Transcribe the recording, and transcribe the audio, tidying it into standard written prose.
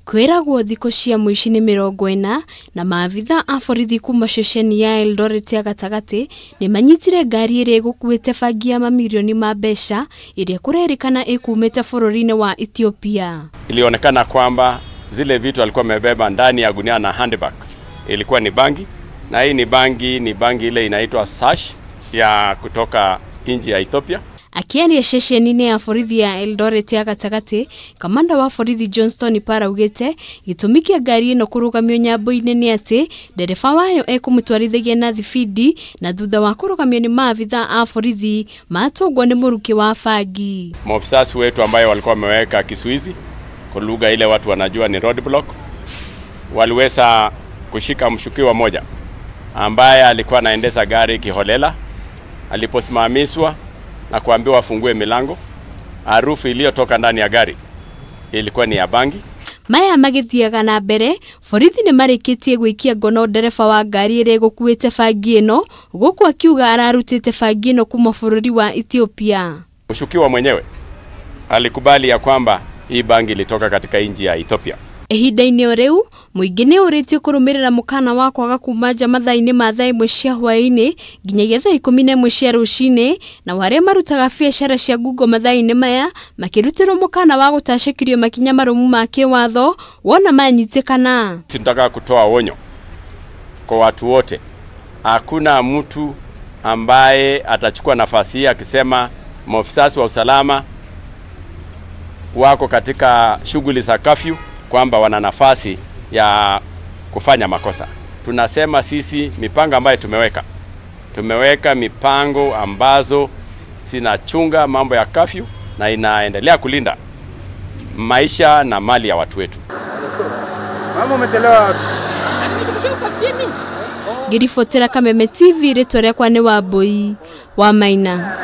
Kwĩragwo thikũ cia mũici nĩ 40 na maabitha a borithi kuma ceceni ya Eldoret ya gatagatĩ nĩ manyitire ngari ĩrĩa ĩgũkuĩte bangi ya mamirioni ma mbeca ĩrĩa kũrerĩkana ĩkumĩte bũrũri-inĩ wa Ethiopia. Ilionekana kwamba zile vitu alikuwa amebeba ndani ya gunia na handbag ilikuwa ni bangi, na hii ni bangi ile inaitwa sash ya kutoka nchi ya Ethiopia. Akiaria ceceni-inĩ ya borithi ya Eldoret ya gatagatĩ, kamanda wa borithi Johnston Paraugĩte gĩtũmi kĩa ngari ĩno kũrũgamio nyambo-inĩ nĩ atĩ ndereba wayo ekũmũtwarithagia na thibindi, na thutha wa kũrũgamio nĩ maabitha a borithi matũngwo nĩ mũrukĩ wa bangi. Maofisa wetu ambayo walikuwa wameweka kisuizi kwa lugha ile watu wanajua ni roadblock, waliweza kushika mshukiwa moja ambaye alikuwa anaendesha gari kiholela. Aliposimamishwa na kuambiwa afungue milango, harufu iliyotoka ndani ya gari ilikuwa ni ya bangi. Maya magĩthiaga na mbere, borithi nĩ marĩkĩtie gwĩkia ngono ndereba wa ngari ĩrĩa ĩgũkuĩte bangi ĩno, gũkũ akiuga ararutĩte bangi ĩno kuma bũrũri wa Ethiopia. Mshukiwa mwenyewe alikubali ya kwamba hii bangi ilitoka katika nchi ya Ethiopia. Ihinda-inĩ o rĩu, mũingĩ nĩ ũrĩtio kũrũmĩrĩra mũkana wa kwaga kuma nja mathaa-inĩ ma thaa 1 cia hwaĩ-inĩ nginyagia thaa 11 cia rũcinĩ, na arĩa marutaga biacara cia ngungo mathaa-inĩ maya makĩrutĩrwo mũkana wa gũtacĩkĩrio makinya marũmu ma kĩwatho wona manyitĩkana. Tunataka kutoa onyo kwa watu wote, hakuna mtu ambaye atachukua nafasi hii akisema maofisa wa usalama wako katika shughuli za curfew kwamba wana nafasi ya kufanya makosa. Tunasema sisi mipango ambayo tumeweka mipango ambazo zinachunga mambo ya curfew na inaendelea kulinda maisha na mali ya watu wetu. Mama umechelewa. Ngiribotera Kameme TV, rĩtwa rĩakwa nĩ Wambui wa Maina.